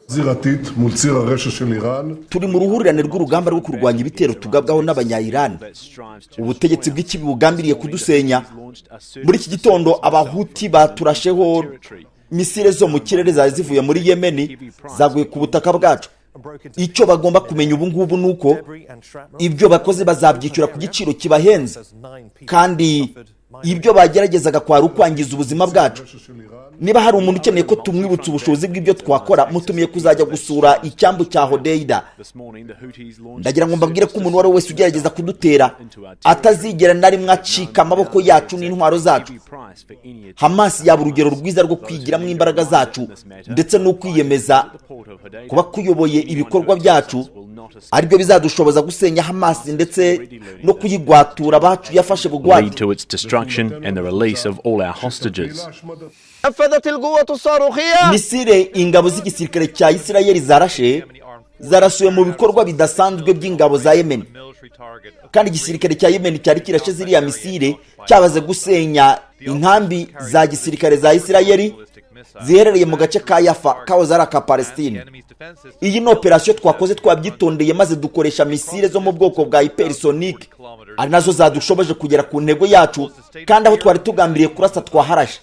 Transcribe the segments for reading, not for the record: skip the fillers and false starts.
זירתית מול ציר הרשע של איראן. Turi mu ruhurirane rw'urugamba rwo kurwanya ibitero tugabwaho n'Abanyayirani, ubutegetsi bw'ikibi bugambiriye kudusenya. Muri iki gitondo Abahuti baturasheho misile zo mu kirere zari zivuye muri Yemeni, zaguye ku butaka bwacu. Icyo bagomba kumenya ubu ngubu ni uko ibyo bakoze bazabyishyura ku giciro kibahenze, kandi ibyo bageragezaga kwari ukwangiza ubuzima bwacu. Niba hari umuntu ukeneye ko tumwibutsa ubushobozi bw'ibyo twakora, mutumiye kuzajya gusura icyambu cya Hodeida. Ndagira ngo mbabwire ko umuntu uwo ari we wese ugerageza kudutera atazigera na rimwe acika amaboko yacu n'intwaro zacu. Hamas yaba urugero rwiza rwo kwigiramo imbaraga zacu ndetse n'ukwiyemeza kuba kuyoboye ibikorwa byacu, aribyo bizadushoboza gusenya Hamas ndetse no kuyigwatura abacu yafashe bugwate. Lead to its destruction and the release of all our hostages. نفذت القوة الصاروخية Misile ingabo z'igisirikare cya Isirayeli zarashe zarasuye mu bikorwa bidasanzwe by'ingabo za Yemen, kandi igisirikare cya Yemen cyari kirashe ziriya misile cyabaze gusenya inkambi za gisirikare za Isirayeli ziherereye mu gace ka Yafa kahoze ari aka Palestine. Iyi ni operasiyo twakoze twabyitondeye, maze dukoresha misile zo mu bwoko bwa hypersonic, ari nazo zadushoboje kugera ku ntego yacu, kandi aho twari tugambiriye kurasa twaharashe.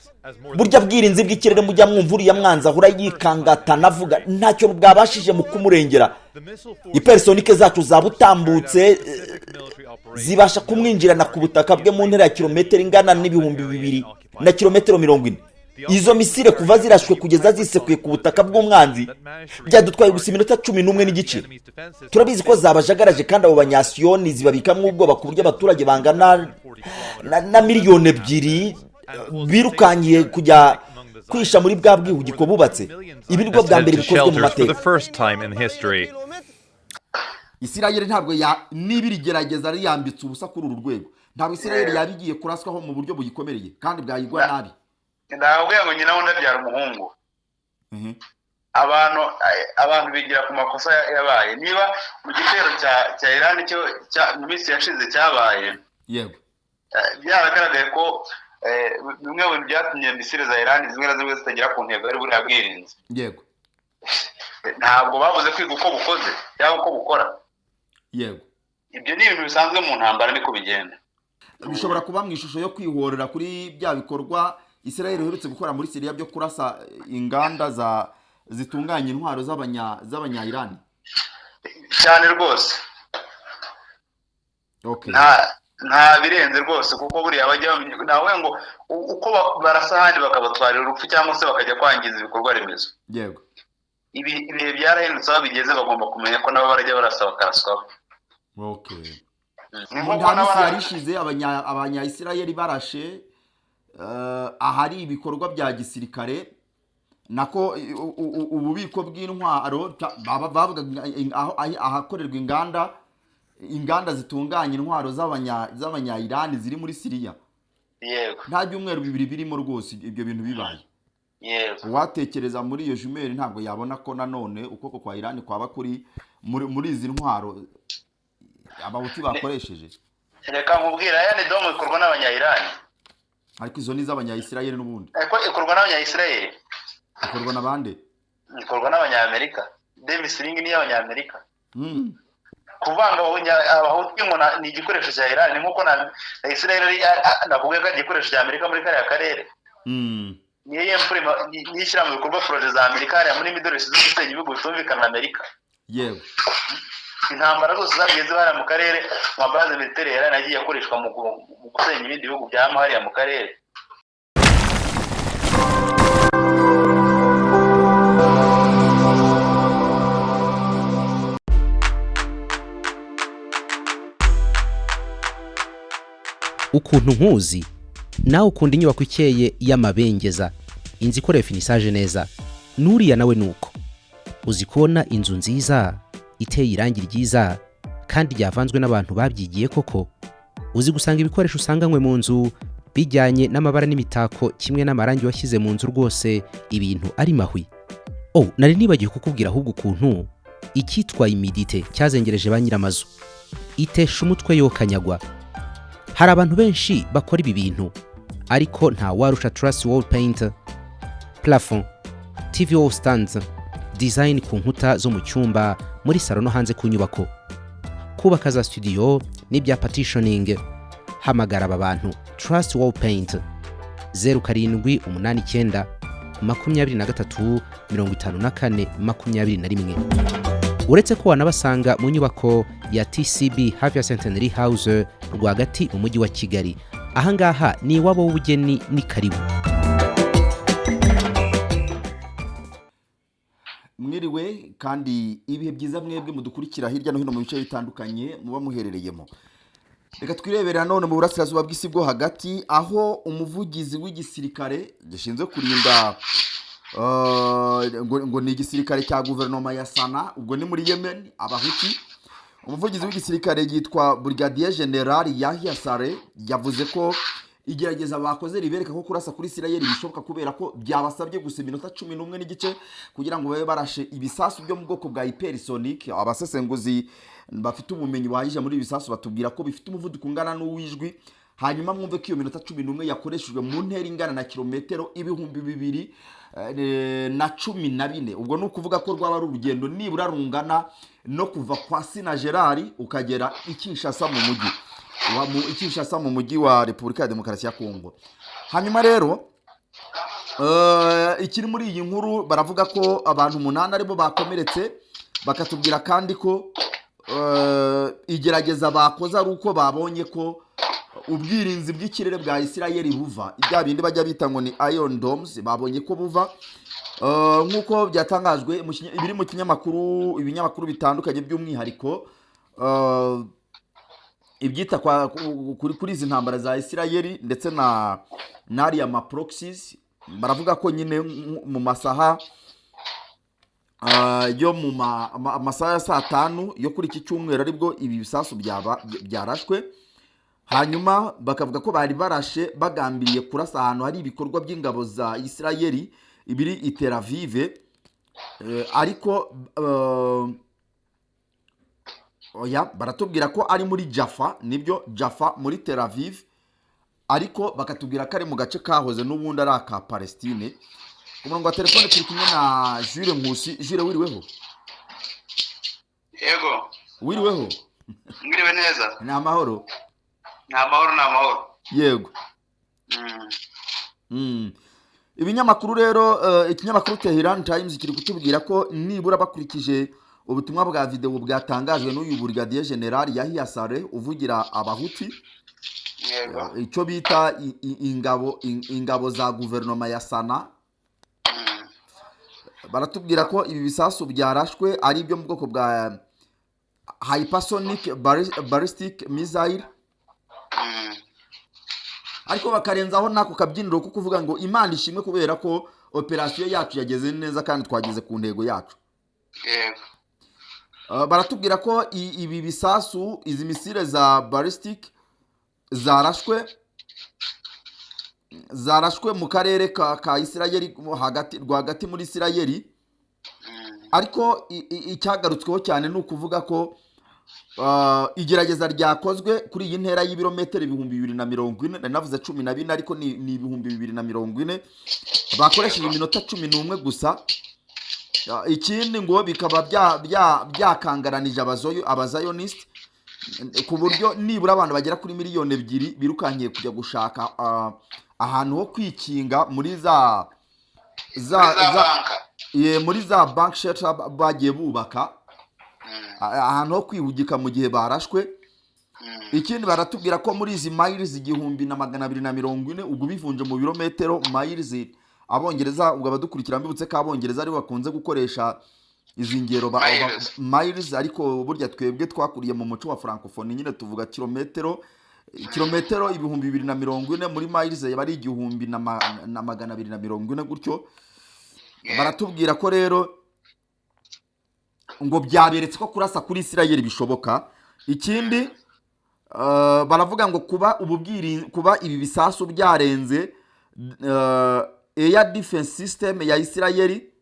Burya bwirinzi bw'ikirere mujya mwumva uriya mwanzi ahora yikangatana avuga, ntacyo bwabashije mu kumurengera. Hypersonic zacu zabutambutse, zibasha kumwinjirana ku butaka bwe mu ntera ya kilometero ingana n'2000 na kilometero 40. Izo misile kuva zirashwe kugeza zisekuye ku butaka bw'umwanzi byadutwaye gusa iminota 11 n'igice. Turabizi ko zabajagaraje, kandi abo banyasiyoni zibabikamwo ubwoba ku buryo abaturage bangana na miliyoni 2 birukangiye kujya kwisha muri bwa bwihugiko bubatse. Ibi nibwo bwa mbere bikozwe mu mateka. Isirayeli ntabwo ya niba iri gerageza riyambitse ubusa kuri uru rwego, ntabwo Isirayeli yaba igiye kuraswaho mu buryo buyikomereye kandi bwayigwa nabi. Ndakubwira ngo nyina wundi abyara umuhungu. Abantu bigira ku makosa yabaye. Niba mu gitero cya Irani cyo mu minsi yashize cyabaye, byaragaragaye ko bimwe mu bintu byatumye misile za Irani zimwe na zimwe zitagera ku ntego ari buriya bwirinzi. Ntabwo babuze kwiga uko bukoze cyangwa uko bukora. Ibyo ni ibintu bisanzwe mu ntambara, niko bigenda. Bishobora kuba mu ishusho yo kwihorera kuri bya bikorwa Israel iherutse gukora muri Syria byo kurasa inganda za zitunganya intwaro z'Abanya-Iran. Cyane rwose. Nta birenze rwose, kuko buriya bajya bamenya nawe ngo uko barasa ahandi bakabatwarira urupfu cyangwa se bakajya kwangiza ibikorwa remezo. Ibihe byarahindutse, aho bigeze bagomba kumenya ko nabo barajya barasa bakaraswaho. Ni nk'uko Nta minsi n'abana- yari ishize Abanya-Isirayeli barashe ahari ibikorwa bya gisirikare, nako ububiko bw'intwaro, bavugaga ahakorerwa inganda zitunganya intwaro z'Abanya-Irani ziri muri Siriya. Nta byumweru 2 birimo rwose ibyo bintu bibaye. Uwatekereza muri iyo jumeri ntabwo yabona ko nanone ukuboko kwa Irani kwaba kuri muri izi ntwaro Abahuti bakoresheje. Reka nkubwire, Iron Dome ikorwa n'Abanya-Irani. Ariko izo ni iz'Abanya-Isirayeli n'ubundi. Ariko ikorwa n'Abanya-Isirayeli. Ikorwa na bande? Ikorwa n'Abanyamerika. David Sling ni iy'Abanyamerika. Kuvanga Abahuti ngo ni igikoresho cya Irani ni nk'uko na Israel nakubwiye ko ari igikoresho cya Amerika muri kariya karere. Niyo niyo ishyira mu bikorwa projets za Amerika hariya muri Middle East zo gusenya ibihugu bitumvikana na Amerika. Intambara zose zagiye ziba hariya mu karere, amabases militaires ya Irani agiye akoreshwa mu gusenya ibindi bihugu bya hariya mu karere. Ukuntu nkuzi nawe, ukunda inyubako ikeye y'amabengeza, inzu ikorewe finissage neza. N'uriya nawe ni uko. Uzi kubona inzu nziza iteye irangi ryiza kandi ryavanzwe n'abantu babyigiye koko? Uzi gusanga ibikoresho usanganywe mu nzu bijyanye n'amabara n'imitako kimwe n'amarangi washyize mu nzu, rwose ibintu ari mahwi? Oh, nari nibagiwe kukubwira ahubwo ukuntu icyitwa humidité cyazengereje ba nyir'amazu, itesha umutwe yokanyagwa. Hari abantu benshi bakora ibi bintu, ariko nta warusha Trust Wall Paint. Plafond, TV wall stands, Design ku nkuta zo mu cyumba, muri salo no hanze ku nyubako, kubaka za studio n'ibya partitioning. Hamagara aba bantu: Trust Wall Paint, 0789 23 54 21. Uretse ko wanabasanga mu nyubako ya TCB hafi ya Centenary House rwagati mu Mujyi wa Kigali. Ahangaha ni iwabo w'ubugeni, ni karibu. Mwiriwe kandi ibihe byiza mwebwe mudukurikira hirya no hino mu bice bitandukanye muba muherereyemo. Reka twirebera none mu burasirazuba bw'isi bwo hagati, aho umuvugizi w'igisirikare gishinzwe kurinda ngo ni igisirikare cya guverinoma ya Sana, ubwo ni muri Yemen, Abahuti. Umuvugizi w'igisirikare yitwa Brigadier General Yahya Sare, yavuze ko igerageza bakoze ribereka ko kurasa kuri Isirayeli bishoboka, kubera ko byabasabye gusa iminota 11 n'igice kugira ngo babe barashe ibisasu byo mu bwoko bwa hypersonic. Abasesenguzi bafite ubumenyi buhagije muri ibi bisasu batubwira ko bifite umuvuduko ungana n'uw'ijwi. Hanyuma mwumve ko iyo minota 11 yakoreshejwe mu ntera ingana na kilometero 2014. Ubwo ni ukuvuga ko rwaba ari urugendo nibura rungana no kuva kwa Sina Gerard ukagera i Kinshasa mu mujyi wa mu i Kinshasa mu mujyi wa Repubulika ya Demokarasi ya Kongo. Hanyuma rero ikiri muri iyi nkuru, baravuga ko abantu umunani aribo bakomeretse. Bakatubwira kandi ko igerageza bakoze ari uko babonye ko ubwirinzi bw'ikirere bwa Isirayeli buva, bya bindi bajya bita ngo ni Iron Domes, babonye ko buva. Nk'uko byatangajwe ibiri mu kinyamakuru, ibinyamakuru bitandukanye, by'umwihariko ibyita kuri izi ntambara za Isirayeli ndetse na n'ariya ma proxies, baravuga ko nyine mu masaha yo mu amasaha ya saa 5 yo kuri iki cyumweru aribwo ibi bisasu byarashwe. Hanyuma bakavuga ko bari barashe bagambiriye kurasa ahantu hari ibikorwa by'ingabo za Isirayeli ibiri i Tel Aviv. Ariko oya, baratubwira ko ari muri Jaffa, nibyo, Jaffa muri Tel Aviv, ariko bakatubwira ko ari mu gace kahoze n'ubundi ari aka Palestine. Ku murongo wa telefone turi kumwe na Jules Nkusi. Jules, wiriweho? Yego. Wiriweho? Mwiriwe neza. Ni amahoro? Ni amahoro, ni amahoro. Yego. Ibinyamakuru rero, ikinyamakuru Tehran Times kiri kutubwira ko nibura bakurikije ubutumwa bwa videwo bwatangajwe n'uyu Brigadier General Yahya Sare uvugira Abahuti, icyo bita ingabo za guverinoma ya Sana, baratubwira ko ibi bisasu byarashwe ari ibyo mu bwoko bwa hypersonic ballistic missile, ariko bakarenzaho n'ako kabyiniro ko kuvuga ngo Imana ishimwe kubera ko operasiyo yacu yageze neza kandi twageze ku ntego yacu. Baratubwira ko ibi bisasu, izi misile za ballistic zarashwe mu karere ka Isirayeli hagati rwagati muri Isirayeli. Ariko icyagarutsweho cyane ni ukuvuga ko igerageza ryakozwe kuri iyi ntera y'ibirometero 2040. Nari navuze 14, ariko ni 2040, bakoresheje iminota 11 gusa. Ikindi ngo bikaba byakangaranije abazayonisiti, ku buryo nibura abantu bagera kuri miliyoni 2 birukankiye kujya gushaka ahantu ho kwikinga muri za Muri za za bunker. Ye, muri za bunker shelter bagiye bubaka, ahantu ho kwihugika mu gihe barashwe. Ikindi baratubwira ko muri izi miles 1240, ubwo bivunje mu birometero, miles Abongereza, ubwo abadukurikira mbibutse ko Abongereza aribo bakunze gukoresha izi ngero Miles. Miles, ariko burya twebwe twakuriye mu muco wa francophonie nyine tuvuga kilometero. Kilometero 2040 muri miles yaba ari 1240 gutyo. Baratubwira ko rero ngo byaberetse ko kurasa kuri Isirayeli bishoboka. Ikindi baravuga ngo kuba ibi bisasu byarenze air defense system ya Isirayeli,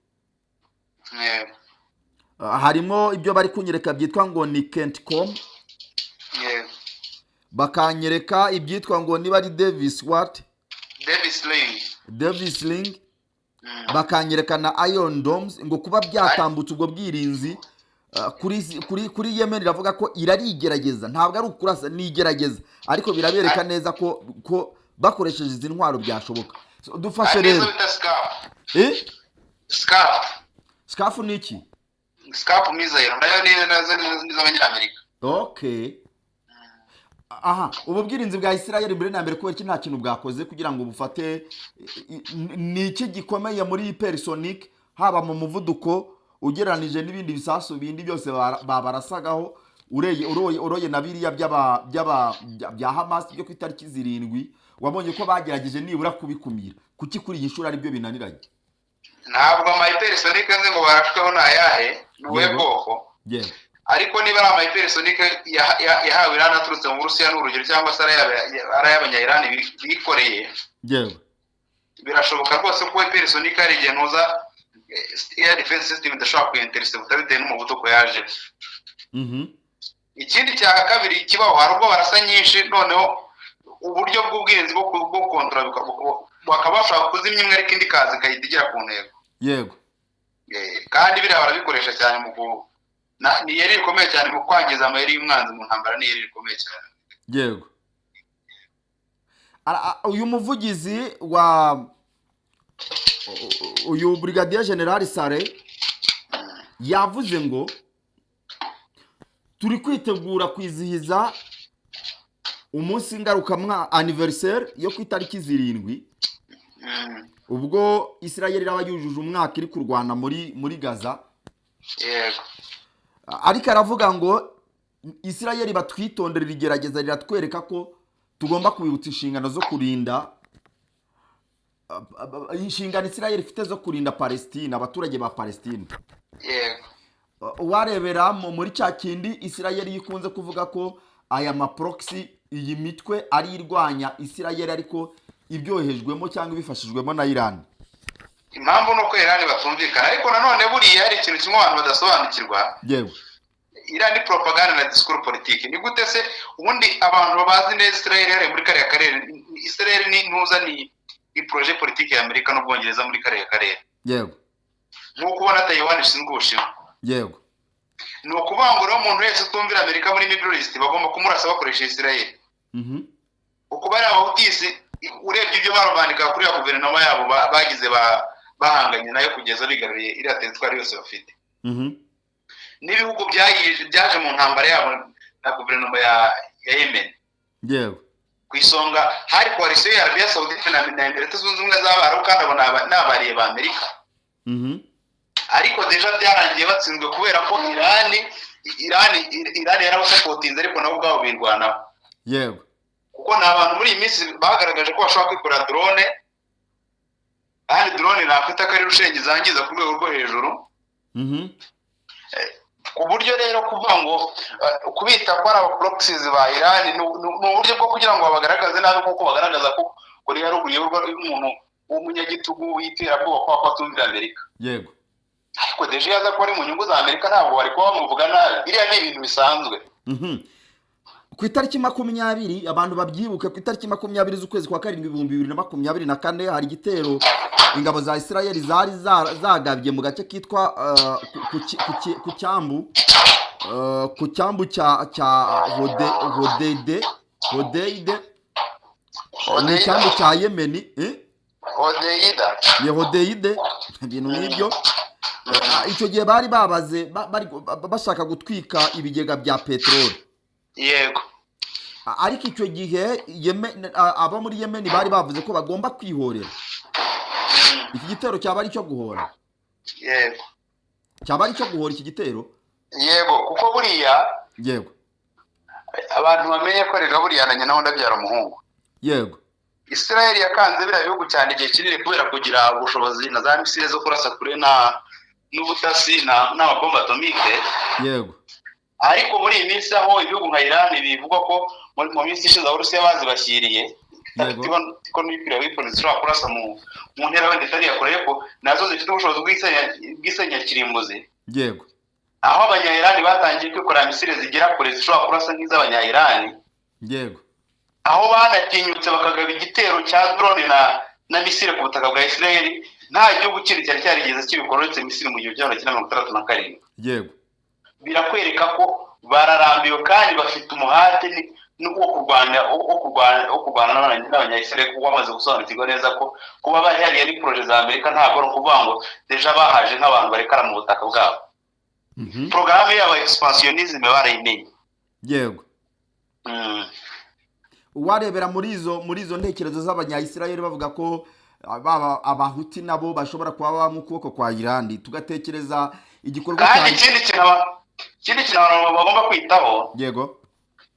harimo ibyo bari kunyereka byitwa ngo ni Kentcom, bakanyereka ibyitwa ngo niba ari Davis what? Davis Sling. Davis Sling. Bakanyereka na Iron Domes ngo kuba byatambutse ubwo bwirinzi. Kuri Yemen iravuga ko irarigerageza, ntabwo ari ukurasa, ni igerageza, ariko birabereka neza ko bakoresheje izi ntwaro byashoboka. So, dufashe Hari n'izo rero bita SCALP. Eh? SCALP. SCALP ni iki? SCALP missile nayo ni nazo ni iz'abanyamerika. Okay, aha ubu bwirinzi bwa Israel mbere na mbere, kubera iki nta kintu bwakoze kugira ngo bufate? Ni iki gikomeye muri hypersonic, haba mu muvuduko ugereranije n'ibindi bisasu bindi byose babarasagaho, ureye uroye na biriya by'aba by'aba bya bya Hamas byo ku itariki 7, wabonye ko bagerageje nibura kubikumira? Kuki kuri iyi nshuro aribyo binaniranye? Ntabwo ama hypersonic nzi ngo barashweho ni ayahe, ni ubuhe bwoko. Ariko niba ari ama hypersonic yahawe Iran aturutse mu Burusiya, ni urugero, cyangwa se ari ay'abanya-Iran bikoreye, birashoboka rwose ko hypersonic hari igihe ntuza air defense system idashobora kuyintercepta bitewe n'umuvuduko yaje. Ikindi cya kabiri kibaho, hari ubwo barasa nyinshi, noneho uburyo bw'ubwirinzi bwo kontora bakaba bashobora kuzimya imwe, ariko indi ikaza igahita igera ku ntego. Kandi biriya barabikoresha cyane mu ku ni iyeri rikomeye cyane mu kwangiza amayeri y'umwanzi mu ntambara, ni iyeri rikomeye cyane. Yego. Uyu muvugizi wa uyu Brigadier General Sare yavuze ngo turi kwitegura kwizihiza umunsi ngarukamwa, anniversaire yo ku itariki 7, ubwo Israel iraba yujuje umwaka iri kurwana muri Gaza. Ariko aravuga ngo Israel batwitondera, igerageza riratwereka ko tugomba kubibutsa inshingano zo kurinda, inshingano Israel ifite zo kurinda Palestine, abaturage ba Palestine. Warebera muri cya kindi Israel ikunze kuvuga ko aya ma proxy, iyi mitwe ari irwanya Israel, ariko ibyohejwemo cyangwa ibifashijwemo na Iran. Impamvu ni uko Irani batumvikana, ariko nanone buriya hari ikintu kimwe abantu badasobanukirwa. Iriya ni propaganda na discours politique. Ni gute se ubundi abantu bazi neza Israel iherereye muri kariya karere? Israel ni ntuza, ni projet politique ya Amerika n'Ubwongereza muri kariya karere, nk'uko ubona Taiwan ishinzwe Ubushinwa. Ni ukuvuga ngo rero umuntu wese utumvira Amerika muri Middle East bagomba kumurasa bakoresheje Israel, kuko bariya Abahutisi, urebye ibyo barubandika kuri ya guverinoma yabo bagize bahanganye nayo kugeza bigaruriye iriya territoire yose bafite, n'ibihugu byaje mu ntambara yabo na guverinoma ya Yemen, ku isonga hari coalition ya Arabia Saudite na Emirate Zunze Ubumwe z'Abarabu, kandi abo ni abariye ba Amerika. Ariko déjà byarangiye batsinzwe kubera ko Irani yarabasupportinze, ariko nabo ubwabo birwanaho, kuko ni abantu muri iyi minsi bagaragaje ko bashobora kwikorera drone, kandi drone nakwita ko ari rushenge zangiza ku rwego rwo hejuru, ku buryo rero kuvuga ngo kubita ko ari aba proxies ba Iran ni uburyo bwo kugira ngo babagaragaze nabi, nk'uko bagaragaza ko Korea ya Ruguru iyoborwa n'umuntu w'umunyagitugu w'iterabwoba kubera ko atumvira Amerika. Ariko déjà iyo aza kuba ari mu nyungu za Amerika, ntabwo bari kuba bamuvuga nabi. Biriya ni ibintu bisanzwe. Ku itariki 20, abantu babyibuke, ku itariki 20 z'ukwezi kwa karindwi 2024, hari igitero ingabo za Israel zari zagabye mu gace kitwa ku cyambu cya Hodeide, ni icyambu cya Yemeni, eh? Hodeida. Ye, Hodeide, ibintu nk'ibyo. Icyo gihe bari babaze bari bashaka gutwika ibigega bya peteroli. Ariko icyo gihe abo muri Yemeni bari bavuze ko bagomba kwihorera. Iki gitero cyaba ari icyo guhora? Yego. Cyaba ari icyo guhora iki gitero? Yego, kuko buriya abantu bamenye ko rega buriya na nyina wundi abyara umuhungu. Israel yakanze biriya bihugu cyane igihe kinini kubera kugira ubushobozi na za missile zo kurasa kure na n'ubutasi na n'amabombe atomique. Ariko muri iyi minsi aho ibihugu nka Iran bivugwa ko mu minsi ishize Abarusiya bazibashyiriye ko nuclear weapons zishobora kurasa mu ntera wenda itari iya kure, ariko nazo zifite ubushobozi bw'isenyakirimbuzi, aho abanya-Iran batangiye kwikorera missile zigera kure zishobora kurasa nk'iz'abanya-Iran, aho banatinyutse bakagaba igitero cya drone na missile ku butaka bwa Israel. Nta gihugu kindi cyari cyarigeze kibikora uretse Misiri mu 1967. Birakwereka ko bararambiwe kandi bafite umuhate wo kurwana n'Abanyayisirayeli, kuko bamaze gusobanukirwa neza ko kuba bari hariya ari projet za Amerika. Ntabwo ari ukuvuga ngo déjà bahaje nk'abantu barekara mu butaka bwabo. Porogaramu yabo, expansionnisme, barayimenye. Uwarebera muri izo ntekerezo z'Abanyayisirayeli bavuga ko baba Abahuti nabo bashobora kuba baba mu kuboko kwa Irani, tugatekereza igikorwa Kandi cya ikindi kintu abantu bagomba kwitaho,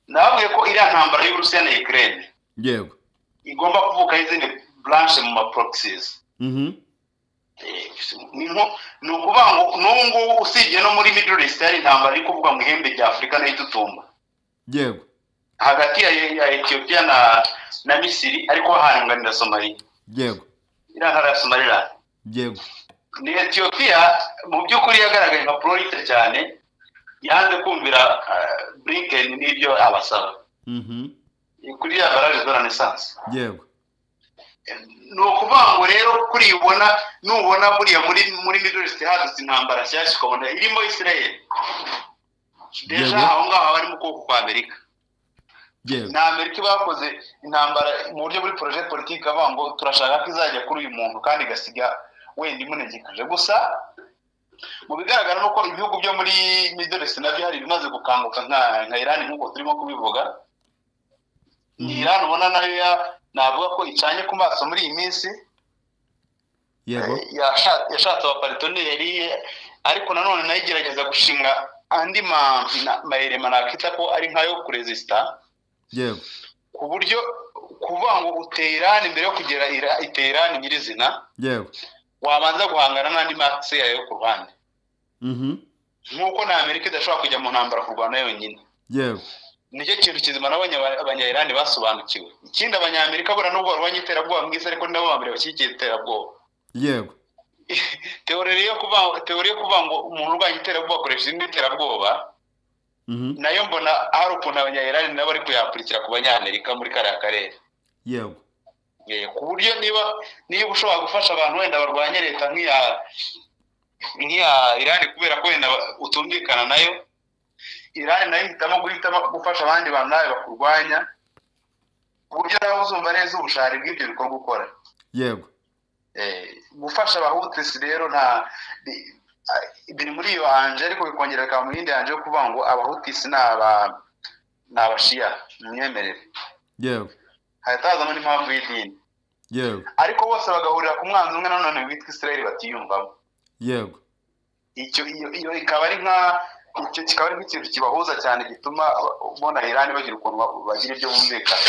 nababwiye ko iriya ntambara y'Uburusiya na Ukraine igomba kuvukaho izindi branche mu ma proxies. Ni ukuvuga ngo n'ubu ngubu, usibye no muri Middle East, hari intambara iri kuvuga mu ihembe rya Afurika nayo itutumba hagati ya Ethiopia na Misiri, ariko bahanganira Somaliya, iriya ntara ya Somaliland. Ni Ethiopia mu by'ukuri yagaragaye nka pro-lite cyane, yanze kumvira Blinken n'ibyo abasaba kuri ya barrage de la Renaissance. Ni ukuvuga ngo rero kuri ubona, nubona buriya muri Middle East hadutse intambara nshyashya, ukabona irimo Israel, déjà aho ngaho haba harimo ukuboko kwa Amerika. Ni Amerika bakoze intambara mu buryo buri projet politique, avuga ngo turashaka ko izajya kuri uyu muntu kandi igasiga wenda imunegekaje. Gusa mu bigaragara ni uko ibihugu byo muri Middle East nabyo hari ibimaze gukanguka nka Iran, nk'uko turimo kubivuga. Ni Iran ubona nayo navuga ko icanye ku maso muri iyi minsi. Yashatse aba partenaires, ariko nanone nayo igerageza gushinga andi mayerema nakita ko ari nkayo kuresista, ku buryo kuvuga ngo uteye Iran, mbere yo kugera iteye Iran nyirizina, wabanza guhangana n'andi makisi yayo yo ku ruhande, nk'uko na Amerika idashobora kujya mu ntambara kurwana yonyine. Nicyo kintu kizima nabonye Abanya-Irani basobanukiwe. Ikindi, Abanyamerika buriya nubwo barwanya iterabwoba mu isi, ariko ni nabo ba mbere bashyigikiye iterabwoba. Théorie yo kuvuga ngo umuntu urwanya iterabwoba akoresha irindi terabwoba, nayo mbona hari ukuntu Abanya-Irani nabo bari kuyakurikira ku Banyamerika muri kariya karere. Ku buryo niba ushobora gufasha abantu wenda barwanya leta nk'iya Irani kubera ko wenda utumvikana nayo, Irani nayo ihitamo guhitamo gufasha abandi bantu nawe bakurwanya, ku buryo nawe uzumva neza ubushari bw'ibyo bikorwa ukora. Gufasha Abahutisi rero nta biri muri iyo anje, ariko bikongera bikaba mu yindi anje yo kuvuga ngo Abahutisi ni Abashiya mu myemerere. Hahita hazamo n'impamvu y'idini, ariko bose bagahurira ku mwanzi umwe nanone witwa Israel batiyumvamo. Icyo iyo ikaba ari nka icyo kikaba ari nk'ikintu kibahuza cyane, gituma ubona Irani bagira ukuntu bagira ibyo bumvikana.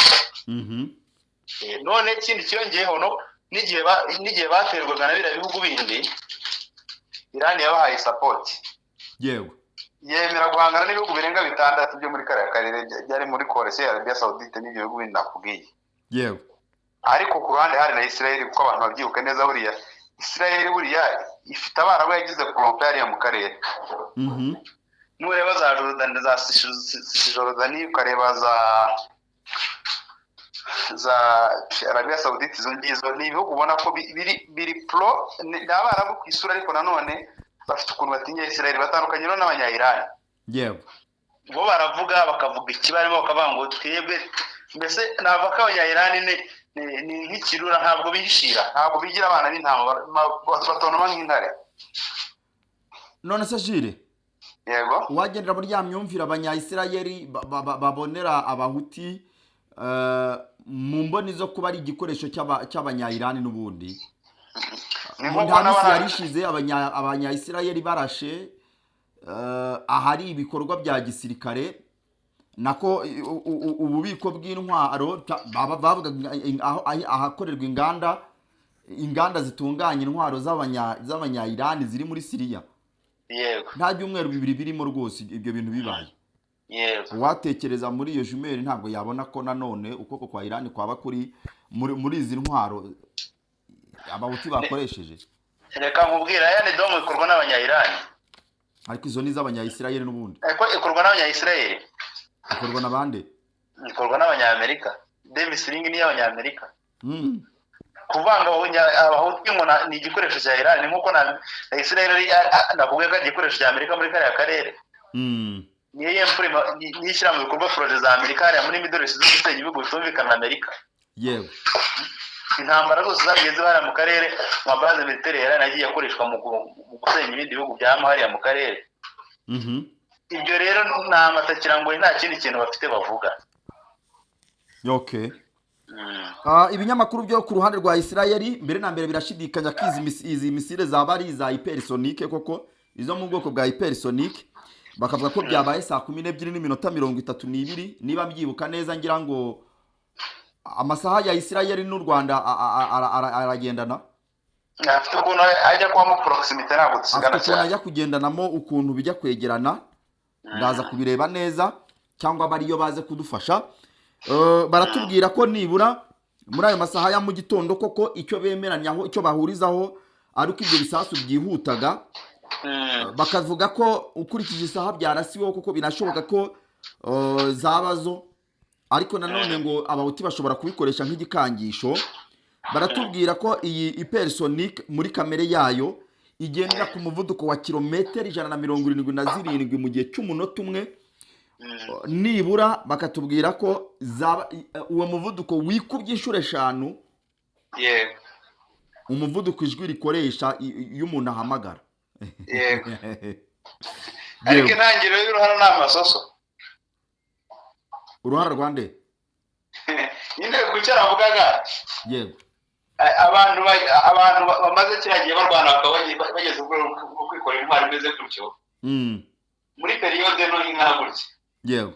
None ikindi cyiyongeyeho, no n'igihe baterwaga na biriya bihugu bindi, Irani yabahaye support, yemera guhangana n'ibihugu birenga bitandatu byo muri kariya karere byari muri coalition ya Arabia Saudite n'ibyo bihugu bindi nakubwiye. Ariko ku ruhande hari na Israel, kuko abantu babyibuka neza, buriya Israel buriya ifite Abarabu yagize corrompus hariya mu karere. Nureba za Jordan, za Cisjordanie, ukareba za Arabia Saudite, izo ngizo ni ibihugu ubona ko biri pro, ni Abarabu ku isura, ariko nanone bafite ukuntu batinya Israel, batandukanye rero n'Abanya-Iran. Bo baravuga, bakavuga ikibarimo, bakavuga ngo twebwe, mbese navuga ko Abanya-Iran ni nk'ikirura, ntabwo bihishira, ntabwo bigira abana b'intama, batontoma nk'intare. None se Jire, Yego. uwagendera muri ya myumvire Abanyayisirayeli babonera Abahuti mu mboni zo kuba ari igikoresho cy'Abanyayirani n'ubundi, Ni mu nk'uko nta minsi yari ishize Abanyayisirayeli barashe ahari ibikorwa bya gisirikare, nako ububiko bw'intwaro, bavugaga ahakorerwa inganda zitunganya intwaro z'Abanyayirani ziri muri Siriya. Nta byumweru 2 birimo rwose ibyo bintu bibaye. Uwatekereza muri iyo jumelle ntabwo yabona ko nanone ukuboko kwa Irani kwaba kuri muri izi ntwaro Abahuti bakoresheje? Reka nkubwire, aya ni Dome ikorwa n'Abanya-Irani. Ariko izo ni iz'Abanyayisirayeli n'ubundi. Ariko ikorwa n'Abanyayisirayeli. Ikorwa na bande? Ikorwa n'Abanyamerika. Davis Sling ni iy'Abanyamerika. Kuvanga Abahutu ngo ni igikoresho cya Iran, ni nk'uko na Israel nakubwiye ko ari igikoresho cya Amerika muri kariya karere. Niyo niyo ishyira mu bikorwa projets za Amerika hariya muri Middle East zo gusenya ibihugu bitumvikana na Amerika. Intambara zose zagiye ziba hariya mu karere, amabases militaires ya Iran yagiye akoreshwa mu gusenya ibindi bihugu byama hariya mu karere. Ibyo rero ni amatakirangoyi, nta kindi kintu bafite bavuga. Okay. Ibinyamakuru byo ku ruhande rwa Isirayeli mbere na mbere birashidikanya ko izi missile zaba ari iza hypersonique koko, izo mu bwoko bwa hypersonique. Bakavuga ko byabaye saa 12:32, niba mbyibuka neza. Ngira ngo amasaha ya Isirayeli n'u Rwanda aragendana. Afite ukuntu ajya kubamo proximité, ntabwo Afite dusigana ukuntu cyane. ajya kugendanamo, ukuntu bijya kwegerana. Ndaza kubireba neza cyangwa bariyo baze kudufasha. Baratubwira ko nibura muri ayo masaha ya mu gitondo koko, icyo bemeranyaho, icyo bahurizaho, ari uko ibyo bisasu byihutaga. Bakavuga ko ukurikije isaha byarasiweho koko binashoboka ko zaba zo, ariko nanone ngo Abahuti bashobora kubikoresha nk'igikangisho. Baratubwira ko iyi hypersonic muri kamere yayo igendera ku muvuduko wa kilometero 177 mu gihe cy'umunota umwe nibura. Bakatubwira ko zaba uwo muvuduko wikubye inshuro 5 umuvuduko ijwi rikoresha iyo umuntu ahamagara. Yego, ariko intangiriro y'uruhara ni amasoso. Uruhara rwande? Nyine ku cyo navugaga, abantu bamaze kiriya gihe barwana, bakaba bageze ku rwego rwo kwikorera intwaro imeze gutyo muri période nto ingana gutya,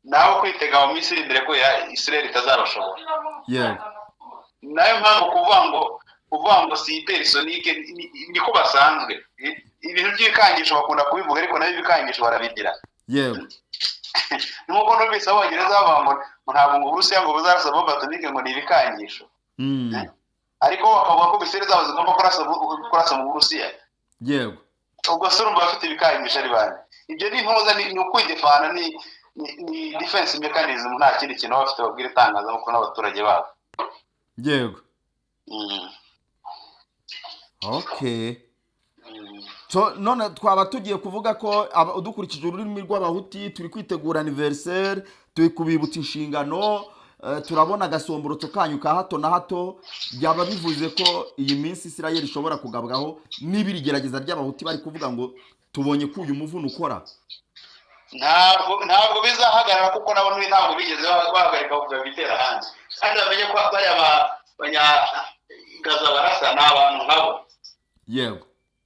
nawe kwitega mu minsi iri imbere ko Israel itazabashobora. Nayo mpamvu kuvuga ngo si hypersonique, niko basanzwe. Ibintu by'ibikangisho bakunda kubivuga, ariko nabyo ibikangisho barabigira. Nk'uko numvise Abongereza bavuga ngo ntabwo ngo Uburusiya ngo buzarasa bombe atomique, ngo ni ibikangisho, ariko bakavuga ko missile zabo zigomba kurasa mu Burusiya. Ubwo se urumva bafite ibikangisho ari bande? Ibyo ni intuza, ni ukwidefana, ni defense mechanism, nta kindi kintu baba bafite babwira itangazamakuru n'abaturage babo. Okay. So, none twaba tugiye kuvuga ko dukurikije ururimi rw'Abahuti, turi kwitegura anniversaire, turi kubibutsa inshingano, turabona agasomborotso kanyu ka hato na hato. Byaba bivuze ko iyi minsi Isirayeli ishobora kugabwaho niba iri gerageza ry'Abahuti bari kuvuga ngo tubonye ko uyu muvuno ukora? Ntabwo bizahagarara, kuko nabo ntabwo bigeze bahagarika kuva bitera hanze, kandi bamenye ko bariya Banyagaza barasa ni abantu nkabo.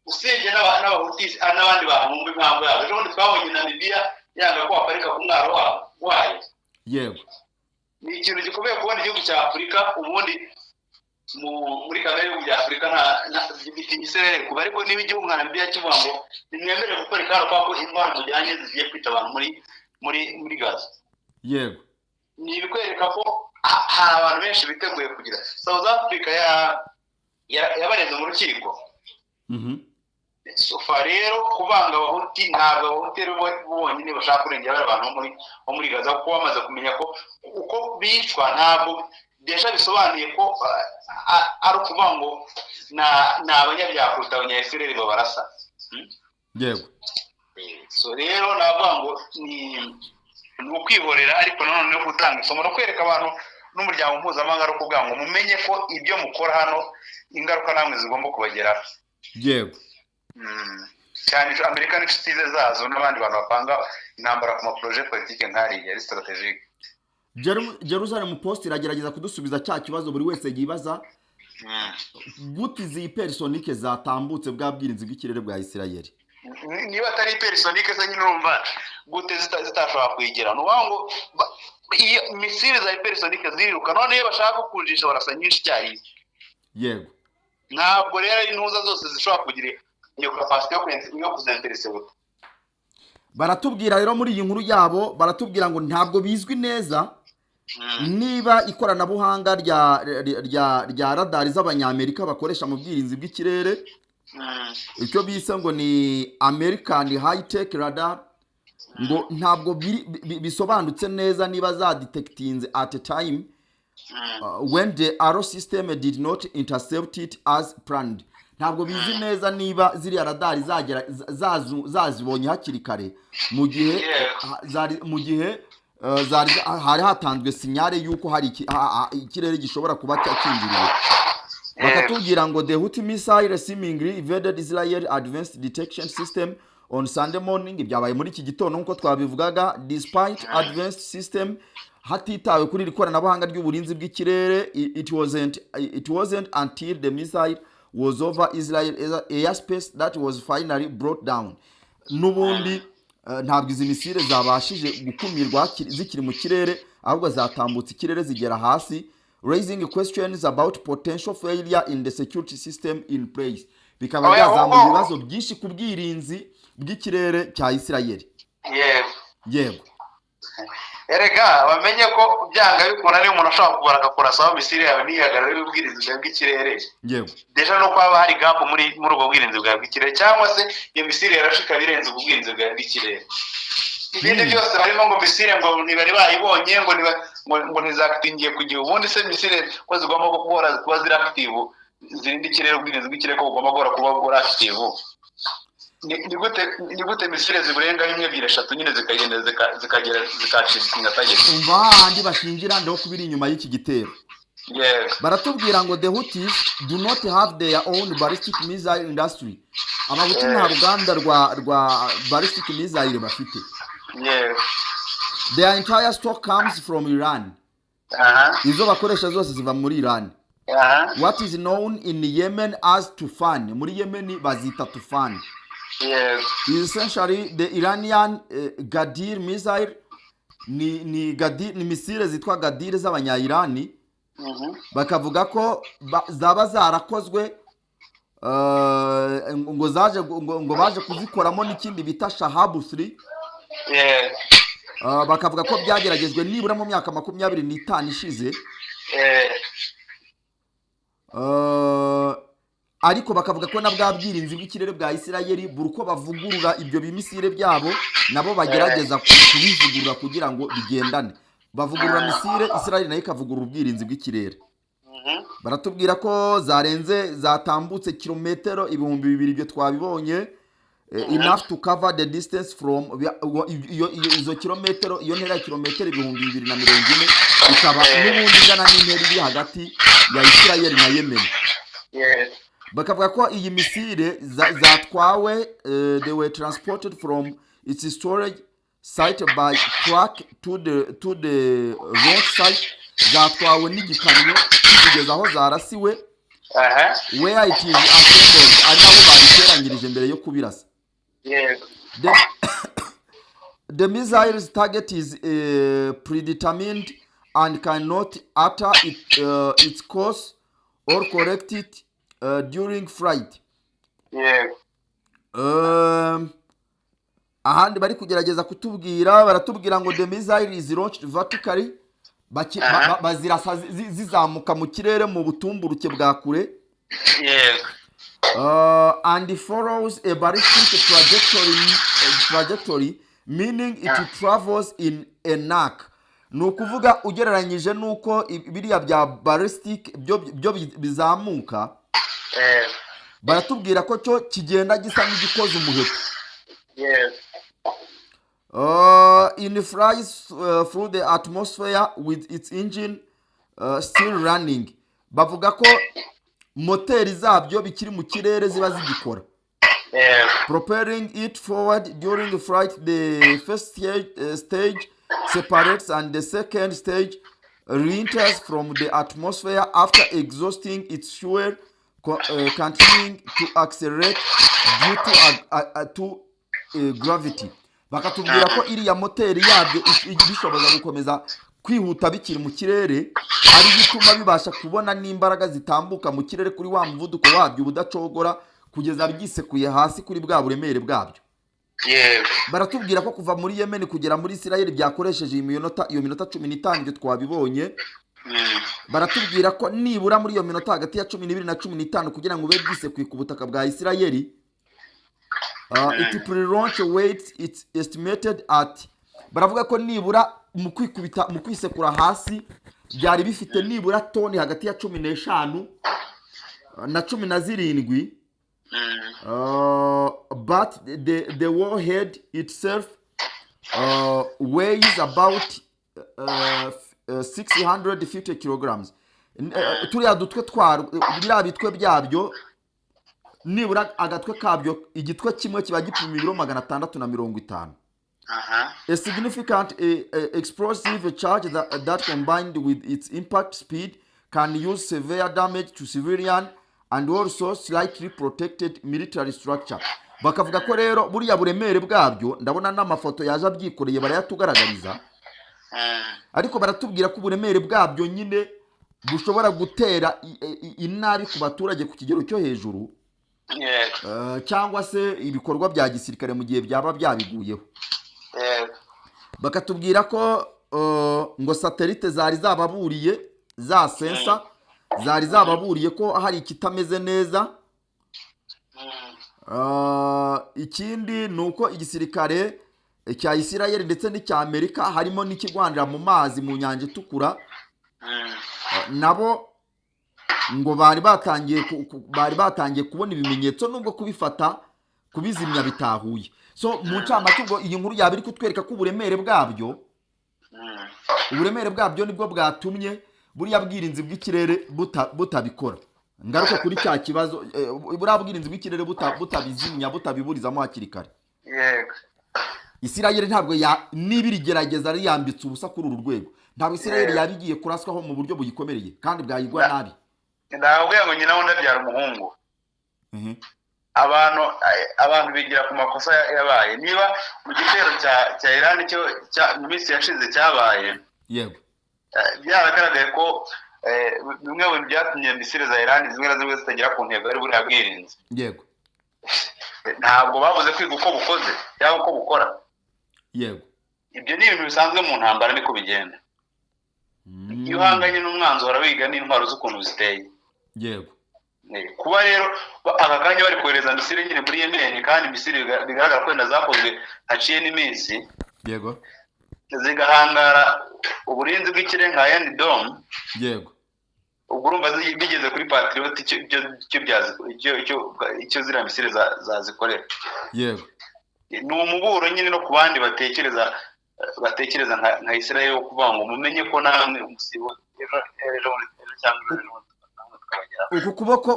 Usibye n'Abahuti n'abandi bantu bumva impamvu yabo. Ejo bundi twabonye Namibiya yanga ko baparika ku mwaro wayo. Ni ikintu gikomeye kubona igihugu cya Afurika, ubundi muri kamere y'ibihugu bya Afurika bitinya Israel kuba, ariko niba igihugu nka Namibiya kivuga ngo nimwemerere guparika hano kubera ko intwaro mujyanye zigiye kwica abantu muri Gaza, ni ibikwereka ko hari abantu benshi biteguye kugira. South Africa yabareze mu rukiko. So far rero, kuvanga Abahuti, ntabwo Abahuti ari bo bonyine bashaka kurengera bariya bantu bo muri Gaza, kuko bamaze kumenya ko uko bicwa ntabwo déjà bisobanuye ko ari ukuvuga ngo ni abanyabyaha kuruta Abanyayisiraheli babarasa. So rero navuga ngo ni ukwihorera, ariko nanone no gutanga isomo no kwereka abantu n'umuryango mpuzamahanga, ari ukuvuga ngo mumenye ko ibyo mukora hano ingaruka namwe zigomba kubageraho. Cyane Amerika n'inshuti ze zazo n'abandi bantu bapanga intambara ku maprojets politiques nk'ariya ari stratégique. Jerusalem Post iragerageza kudusubiza cya kibazo buri wese yibaza: gute izi hypersonique zatambutse bwa bwirinzi bw'ikirere bwa Isirayeli? Niba atari hypersonique se nyine, urumva gute zitashobora kuyigira? Ni ukuvuga ngo iyo missile za hypersonique ziriruka, none iyo bashaka kujisha barasa nyinshi icyarimwe. Ntabwo rero ari intuza zose zishobora kugira iyo capacité yo kuzintercepta. Baratubwira rero muri iyi nkuru yabo, baratubwira ngo ntabwo bizwi neza niba ikoranabuhanga rya radari z'Abanyamerika bakoresha mu bwirinzi bw'ikirere, icyo bise ngo ni American high tech radar, ngo ntabwo bisobanutse neza niba zadetectinze at a time. When the Arrow system did not intercept it as planned. Ntabwo bizi neza niba ziriya radari zagera zazibonye hakiri kare mu gihe mu gihe hari hatanzwe signal y'uko hari ikirere gishobora kuba cyinjiriwe. Bakatubwira ngo the Houthi missile seemingly evaded Israel advanced detection system on Sunday morning. Byabaye muri iki gitondo nk'uko twabivugaga. Despite advanced system, hatitawe kuri iri koranabuhanga ry'uburinzi bw'ikirere, it wasn't until the missile was over Israel airspace that was finally brought down. N'ubundi ntabwo izi misile zabashije gukumirwa zikiri mu kirere, ahubwo zatambutse ikirere zigera hasi, raising questions about potential failure in the security system in place. Bikaba Oya, byazamuye ibibazo byinshi ku bwirinzi bw'ikirere cya Isirayeli. Yego. Erega bamenye ko byanga bikunda, niba umuntu ashobora kubara agakurasaho misile yawe ntihagarare ubwirinzi bwawe bw'ikirere, déjà nuko haba hari gap muri ubwo bwirinzi bwawe bw'ikirere, cyangwa se iyo misile yarashe ikaba irenze ubwo bwirinzi bwawe bw'ikirere. Ibindi byose barimo ngo misile ngo ntibari bayibonye, ngo ntizakitingiye ku gihe. Ubundi se misile ko zigomba guhora kuba ziri active, zirinda ikirere, ubwirinzi bw'ikirere ko bugomba guhora kuba buri active, ni gute misile ziburengaho imwe, ebyiri, eshatu nyine, zikagenda zikagera zikacika target? Umva hahandi bashingira ndo kuba iri inyuma y'iki gitero. Baratubwira ngo the Houthis do not have their own ballistic missile industry. Abahuti nta ruganda rwa ballistic missile bafite. Their entire stock comes from Iran. Izo bakoresha zose ziva muri Iran. What is known in Yemen as Tufan, muri Yemen bazita Tufan, is essentially the Iranian Gadir missile. Ni Gadir, ni misile zitwa Gadir z'abanya-Irani. Bakavuga ko zaba zarakozwe ngo zaje ngo baje kuzikoramo n'ikindi bita Shahabu 3. Bakavuga ko byageragejwe nibura mu myaka 25 ishize. Ariko bakavuga ko na bwa bwirinzi bw'ikirere bwa Isirayeli, buri uko bavugurura ibyo bimisire byabo, nabo bagerageza kubivugurura kugira ngo bigendane. Bavugurura misile, Isirayeli nayo ikavugurura ubwirinzi bw'ikirere. Baratubwira ko zarenze, zatambutse kilometero 2000, ibyo twabibonye, enough to cover the distance from iyo izo kilometero, iyo ntera ya kilometero 2040, ikaba n'ubundi ingana n'intera iri hagati ya Isirayeli na Yemen. Bakavuga ko iyi misile zatwawe, they were transported from its storage site by truck to the launch site. Zatwawe n'igikamyo kugeza aho zarasiwe, where it is assembled, ari nabo babiteranyirije mbere yo kubirasa. The missile's target is predetermined and cannot alter its course or correct it during flight. Ahandi bari kugerageza kutubwira, baratubwira ngo the missile is launched vertically. Bazirasa zizamuka mu kirere mu butumburuke bwa kure, and follows a ballistic trajectory, meaning it travels in an arc. Ni ukuvuga ugereranyije n'uko biriya bya ballistic byo bizamuka, baratubwira ko cyo kigenda gisa n'igikoze umuheto. It flies through the atmosphere with its engine still running. Bavuga ko moteri zabyo bikiri mu kirere ziba zigikora, propelling it forward during the flight. The first stage separates and the second stage re-enters from the atmosphere after exhausting its fuel, continuing to accelerate due to gravity. Bakatubwira ko iriya moteri yabyo bishoboza gukomeza kwihuta bikiri mu kirere, ari bituma bibasha kubona n'imbaraga zitambuka mu kirere kuri wa muvuduko wabyo ubudacogora, kugeza byisekuye hasi kuri bwa buremere bwabyo. Baratubwira ko kuva muri Yemen kugera muri Israel byakoresheje iyo minota 15, ibyo twabibonye. Baratubwira ko nibura muri iyo minota hagati ya 12 na 15 kugira ngo ube bwisekuye ku butaka bwa Israel, it pre-launch weight, it's estimated at, baravuga ko nibura mu kwikubita, mu kwisekura hasi. Byari bifite nibura toni hagati ya 15 na 17. But the warhead itself weighs about 650 kilograms. Turiya dutwe twa biriya bitwe byabyo, nibura agatwe kabyo, igitwe kimwe kiba gipima ibiro 650. A significant explosive charge that combined with its impact speed can use severe damage to civilian and also slightly protected military structure. Bakavuga ko rero buriya buremere bwabyo, ndabona n'amafoto yaje abyikoreye barayatugaragariza, ariko baratubwira ko uburemere bwabyo nyine bushobora gutera inabi ku baturage ku kigero cyo hejuru, cyangwa se ibikorwa bya gisirikare mu gihe byaba byabiguyeho. Bakatubwira ko ngo satellite zari zababuriye, za sensor zari zababuriye ko hari ikitameze neza. Ikindi ni uko igisirikare cya Isirayeli ndetse n'icya Amerika, harimo n'ikigwanira mu mazi mu Nyanja Itukura, nabo ngo bari batangiye kubona ibimenyetso, nubwo kubifata kubizimya bitahuye. So mu ncamake, ubwo iyi nkuru yaba iri kutwereka ko uburemere bwabyo nibwo bwatumye buriya bwirinzi bw'ikirere butabikora. Ngaruka kuri cya kibazo, buriya bwirinzi bw'ikirere butabizimya, butabiburizamo hakiri kare. Isirayeli ntabwo ya niba iri gerageza riyambitse ubusa kuri uru rwego, ntabwo Isirayeli yaba igiye kuraswaho mu buryo buyikomereye kandi bwayigwa nabi. Ndababwira ngo nyina wundi abyara umuhungu. Abantu bigira ku makosa yabaye. Niba mu gitero cya Irani cyo mu minsi yashize cyabaye, byaragaragaye ko bimwe mu bintu byatumye misile za Irani zimwe na zimwe zitagera ku ntego ari buriya bwirinzi. Ntabwo babuze kwiga uko bukoze cyangwa uko bukora. Ibyo ni ibintu bisanzwe mu ntambara, niko bigenda. Iyo uhanganye n'umwanzi uhora wiga n'intwaro z'ukuntu ziteye. Kuba rero aka kanya bari kohereza misile nyine muri Yemeni, kandi misile bigaragara ko wenda zakozwe haciye n'iminsi, zigahangara uburinzi bw'ikirere nka Iron Dome, ubwo urumva bigeze kuri Patriot icyo ziriya misile zazikorera. Ni umuburo nyine no ku bandi batekereza nka Israel, wo kuvuga ngo mumenye ko namwe umusibo ejo ejo ejo cyangwa ejo bundi namwe tukabageraho.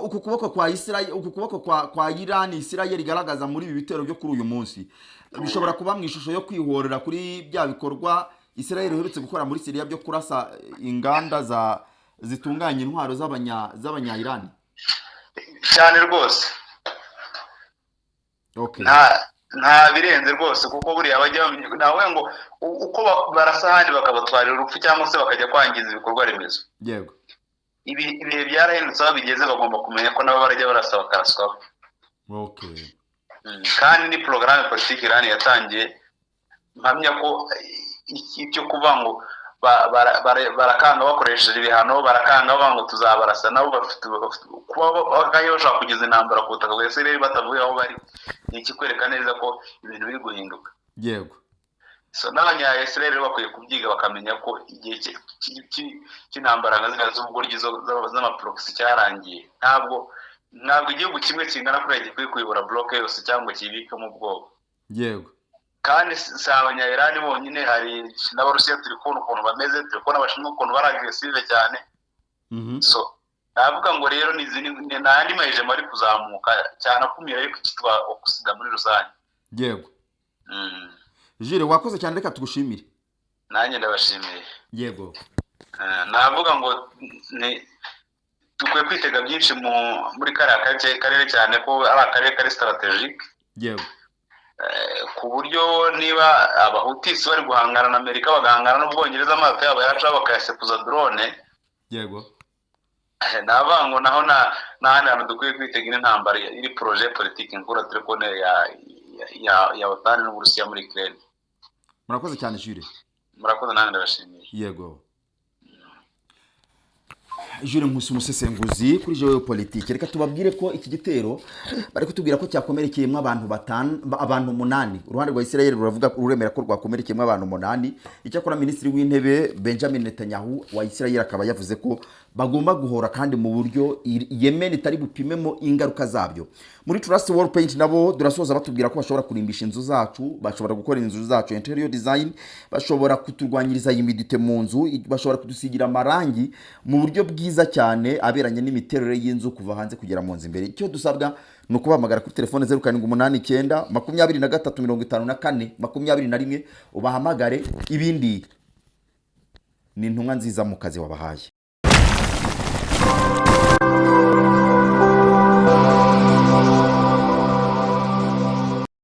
Uku kuboko kwa Israel, uku kuboko kwa Iran Israel igaragaza muri ibi bitero byo kuri uyu munsi, bishobora kuba mu ishusho yo kwihorera kuri bya bikorwa Israel iherutse gukora muri Syria byo kurasa inganda za zitunganya intwaro z'abanya Iran. Cyane rwose. Nta birenze rwose, kuko buriya bajya bamenya nawe ngo uko barasa ahandi bakabatwarira urupfu cyangwa se bakajya kwangiza ibikorwa remezo. Ibihe byarahindutse, aho bigeze bagomba kumenya ko nabo barajya barasa bakaraswaho. Kandi ni porogaramu politiki Irani yatangiye, mpamya ko icyo kuvuga ngo barakanga bakoresheje ibihano, barakanga bavuga ngo tuzabarasa, nabo bafite kuba bakajya bashobora kugeza intambara ku butaka bwa Israel batavuye aho bari, ni ikikwereka neza ko ibintu biri guhinduka. So n'abanya Israel rero bakwiye kubyiga, bakamenya ko igihe cy'intambara nka ziriya z'ubugoryi z'amaproxy cyarangiye. Ntabwo igihugu kimwe kingana kuriya gikwiye kuyobora bloc yose cyangwa ngo kiyibikemo ubwoba. Kandi si abanya-Irani bonyine, hari n'Abarusiya, turi kubona ukuntu bameze, turi kubona Abashinwa ukuntu bari agressive cyane. So navuga ngo rero ni izi ni andi mahejemo ari kuzamuka cyane akumira ariko icyitwa Occident muri rusange. Jire, wakoze cyane, reka tugushimire. Nanjye ndabashimiye. Navuga ngo ni dukwiye kwitega byinshi muri kariya karere, cyane ko ari akarere kari stratégique, ku buryo niba Abahutisi bari guhangana na Amerika, bagahangana n'Ubwongereza, amato yabo yaracaho bakayasekuza drone, navuga ngo naho n'ahandi hantu dukwiye kwitega ino ntambara iri projet politique nkura turi kubona ya OTAN n'Uburusiya muri Ukraine. Murakoze cyane, Jire. Murakoze, nanjye ndabashimiye. Yego. Jules Nkusi, umusesenguzi kuri géopolitique. Reka tubabwire ko iki gitero bari kutubwira ko cyakomerekeyemo abantu batanu, abantu umunani. Uruhande rwa Israel ruravuga, ruremera ko rwakomerekeyemo abantu umunani. Icyakora Minisitiri w'Intebe Benjamin Netanyahu wa Israel akaba yavuze ko bagomba guhora kandi mu buryo Yemen itari bupimemo ingaruka zabyo. Muri Trust Wall Paint nabo durasoza batubwira ko bashobora kurimbisha inzu zacu, bashobora gukora inzu zacu interior design, bashobora kuturwanyiriza humidité mu nzu, bashobora kudusigira amarangi mu buryo bwiza cyane aberanye n'imiterere y'inzu kuva hanze kugera mu nzu imbere. Icyo dusabwa ni ukubahamagara kuri telefone 0789 23 54 21, ubahamagare. Ibindi ni intumwa nziza mu kazi wabahaye.